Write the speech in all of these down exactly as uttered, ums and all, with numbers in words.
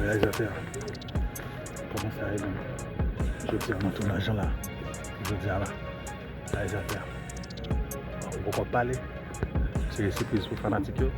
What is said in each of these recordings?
Reyalizatè a, kòman sa ye menm? Jodi a nan tounaj lan la. Jodi a la. Reyalizatè a. Ou poko ap pale. Se sipriz pou fanatik yo.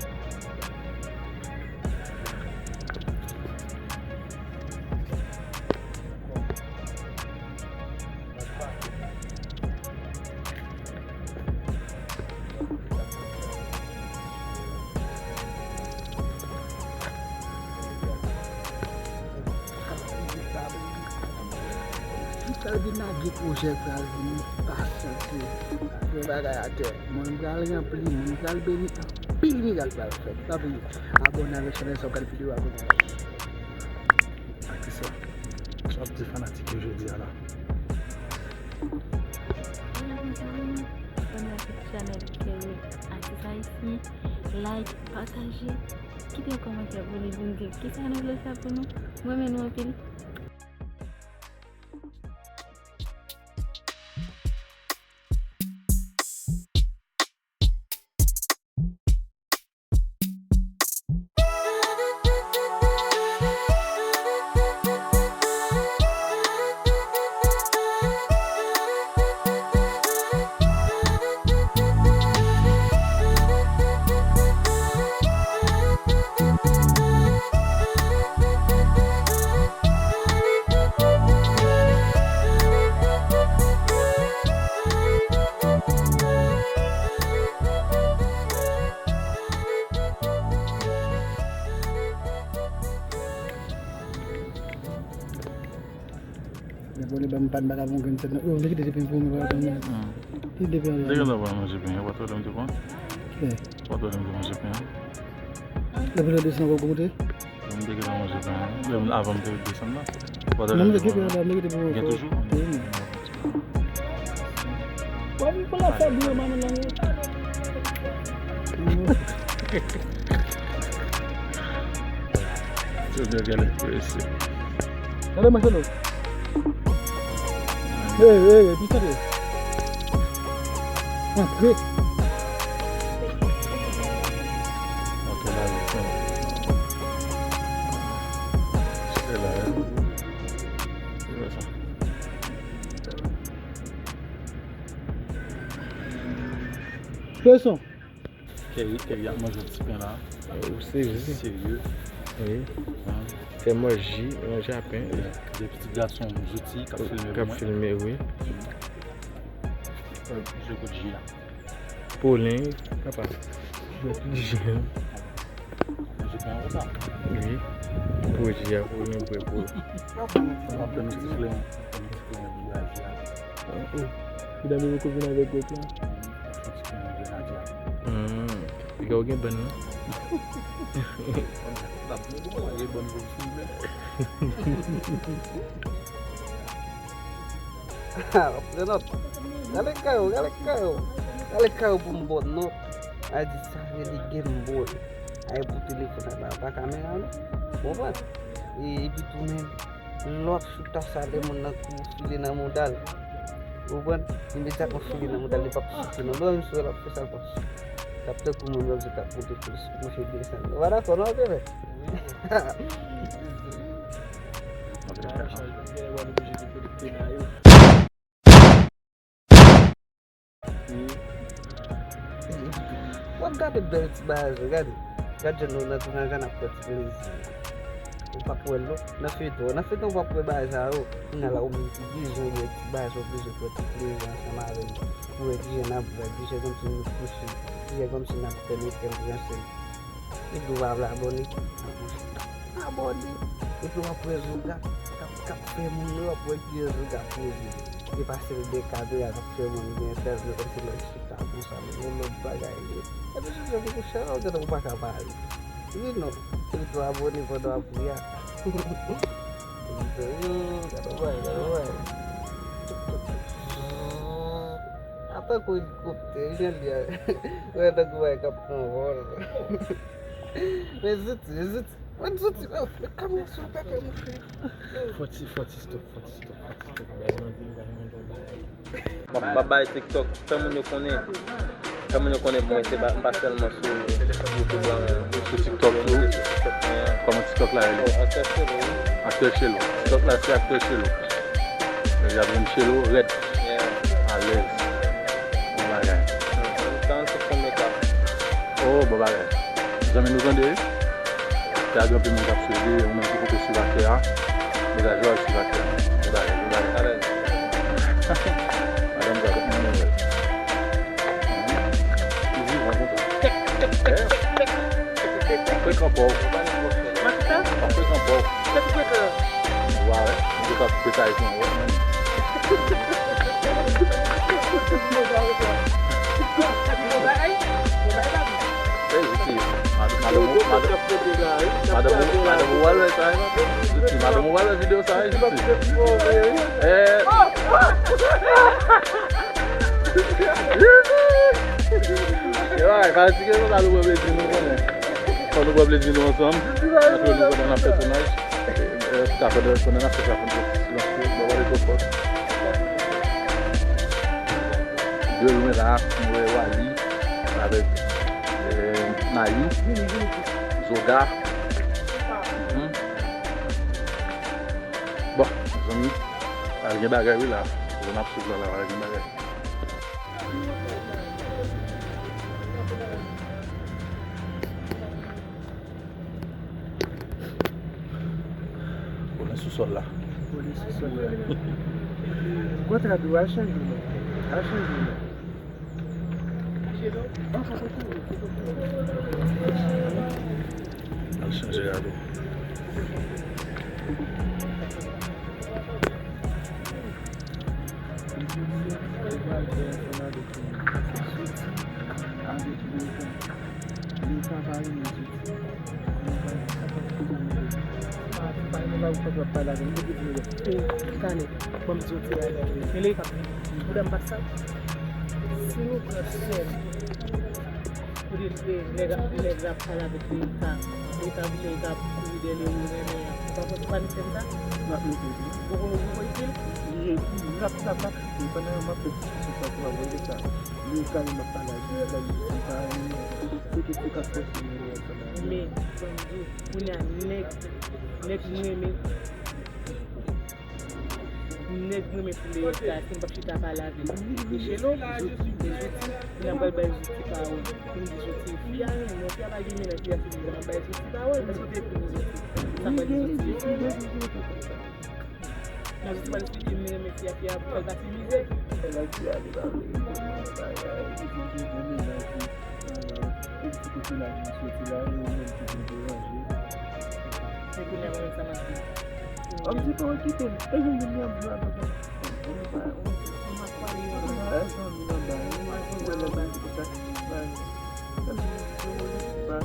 Pral vin lage pwojè, pral vin pasyante. Gen bagay atè. Mwen pral ranpli, mwen pral beni anpil mirak pral fèt. Pa bliye, abòne avèk chanèl sa w pral videyo, abòne avèk. Akisa, sa w ap di fanatik yo jodi a la? Abòne avèk chanèl Kerry Atis Ayisyen, like, pataje, kite yon kòmantè pou nou, pou nou di kisa nou vle fè pou nou. Mwen renmen nou anpil. Depi w li ban m pa n pa ka bon grenn tèt nan. Yo, m te kite depi m pou mwen pa ban mwen. Ki depi an. Depi lè w pa manje pen an, w pa t wè lè m te pran? Ki lè? W pa t wè lè m te manje pen an? Depi lè desann w ap monte? Mwen te gentan manje pen an. Lè m, avan m te desann la. Ou pa t wè lè m te manje? Mwen te gentan la, mwen te pou gen toujou? Wi, men. Bon, pou la fè byen, manman nan. Yo byen gade mesye. Gade mwen, Selo. Hey, hey, hey, pita de. Antre. Ok, la, la. Se la, hein. Se la, sa. Fè son. Kerry, Kerry ap manje yon ti pen la. Ou sezi. Serye. Wi. Fè mwen ji, manje a pen. Gen pitit gason Zouti k ap filme pou mwen. K ap filme, wi. Jwe kout ji a. Polen, papa. Jwe kout ji a. Manje pen an konsa. Wi. Pou ji a, Polen bwè pou. M ap tann yon ti flen, yon ti flen pou bwè ji a. Medam yo poko vin avèk gwòt la. Hmm. Piga w gen bann, non? L ap gen bann pou l filme. Ah, w ap pran nòt. Gade kay ou, gade kay ou. Gade kay ou pou m ba w nòt. A di sa vle di Game Boy. Ay pou telefòn la, pa, pa kamera, non. Konprann? E, epi tou menm, lè w ap chita sa, lè moun nan kou file nan mouda l. Ou konprann? Imedyatman file nan mouda l, li p ap soufle non. Lè w menm si w wè l ap fè sa, l p ap soufle. L ap tankou moun nan ki t ap monte plis, mouche desann. Ou pa dakò non, bebe? W ap gade bèl ti bagay sa, gade. Gad jan nou nan tounaj la, n ap pran ti plezi. Ou p ap wè l non. Nan feyton, nan feyton ou p ap wè bagay sa yo. Kounye a la ou menm ki bezwen wè ti bagay sa, ou bezwen pran ti plezi ansanm avè l. Ou wè kijan n ap vibe, kijan kòmsi nou kouche, kijan kòmsi n ap fè metèl pran sèl. Epi w pa vle abòne? Abòne. Epi w ap wè Zouga k ap, k ap fè moun yo, w ap wè kijan Zouga poze. E pase l de kamera k ap fè moun gen entèvyou kòmsi lòt chita konsa, men yon lòt bagay li ye. Epi sou jan pou kouche a, ou gentan ou pa ka pale. Wi non, epi tou abòne pandan w ap ri a. Epi tou, yo, gade w bay, gade w bay. Atankou elikoptè, jan li a. Wè tankou bay k ap pran vòl. Men Zouti, men Zouti. Mwen di soti, oh, men kamera sou tèt mwen, frè. Fò ti, fò ti stop, fò ti stop, fò ti stop. Guys, mwen di nou pa jwenn yon bagay. M ap, m ap bay TikTok, fè moun yo konnen. Fè moun yo konnen mwen se pa, m pa sèlman sou YouTube la, men sou TikTok tou. Sou TikTok, men. Kòman TikTok la rele? Oh, Aktè Chelo, wi. Aktè Chelo. TikTok la se Aktè Chelo. Y ap jwenn Chelo rèd. Yeah. Alèz. Bon bagay. Sa se fon meta. Oh, bon bagay. Zanmi nou tande, wi. Te gen anpil moun k ap swiv li, ou menm ki poko swiv aktè a. Mesaj yo al swiv aktè a. Bon bagay, bon bagay. Alèz. Madanm sa, tout moun wè. Li vivan konsa. Frekan pa w. Frekan pa w. Ou pa wè? Ou te ka detay pou mwen, wè. Hey, Zouti, madanm, madanm, madanm, madanm, madanm ou pral wè sa, wi. Zouti, madanm ou pral wè videyo sa, wi, Zouti. Eh. Yo, ay, fatige nou la, nou pran plezi nou konnen. Fò nou pran plezi nou ansanm. Antre nou pandan n ap fè tounaj. Eh, eh, ta pandan, pandan n ap fè sa, pandan silans yo, bon, wale twò fò. De lwen la, nou wè Wally avèk, eh, Nayou, Zoga. Mhm. Bon, mezanmi, al gen bagay wi la. Bon, n ap swiv la, la, al gen bagay. Konnen sou sòl la. Konnen sou sòl la. Kontra dou al chanje non. Al chanje non. Al chanje a dou. Avèk Leta. Leta pa renmen Zouti. Leta pa renmen Zouti. Pa, pa, pa, pa, pa pale avè m. Depi di m, e, Kanèt, ban m di w ti bagay. Men Leta, ou dam pa sa. Si nou pran sèn, pou di, e, nèg, nèg la ap pale avèk Leta, Leta vin, Leta ap kouri dèyè li, ou renmen an. Ou pa panse pa nou fè sa? N ap mete li. Ou konn, ou konn ki l? Li, li ap sa pa. E pandan m ap fè diskisyon sa, pou mwen, Leta. Li kareman pale ak Leta, li pa renmen. Se ke se ka fòse nou ansanm. Men, ban m di w, kounye a, nèg, nèg m renmen, nèg m renmen pou Leta, si m p ap chita pale avè l, Michelo, Zouti, Zouti, kounye a m pral bay Zouti pawòl. Pou m di Zouti, fi a renmen, fi a pa gen menaj, fi a se li, m ap bay Zouti pawòl, paske w te epi pou Zouti. Sa m pral di Zouti. Nan Zouti pral esplike m li renmen fi a, fi a pral pase mizè. Bagay fi a li pa vle reponn mwen, bagay, li di l gen menaj li, bagay, e di kote la vin soti la, e ou menm ki vin deranje. Men kounye a mwen menm sa m ap di. Kòmsi pa okipe m, e jan li ap di a papa. M ap pale yo. Mwen zanmi nan bay, mwen zanmi nan bay, se pou sa ki bay. Zanmi, se ou, se pa.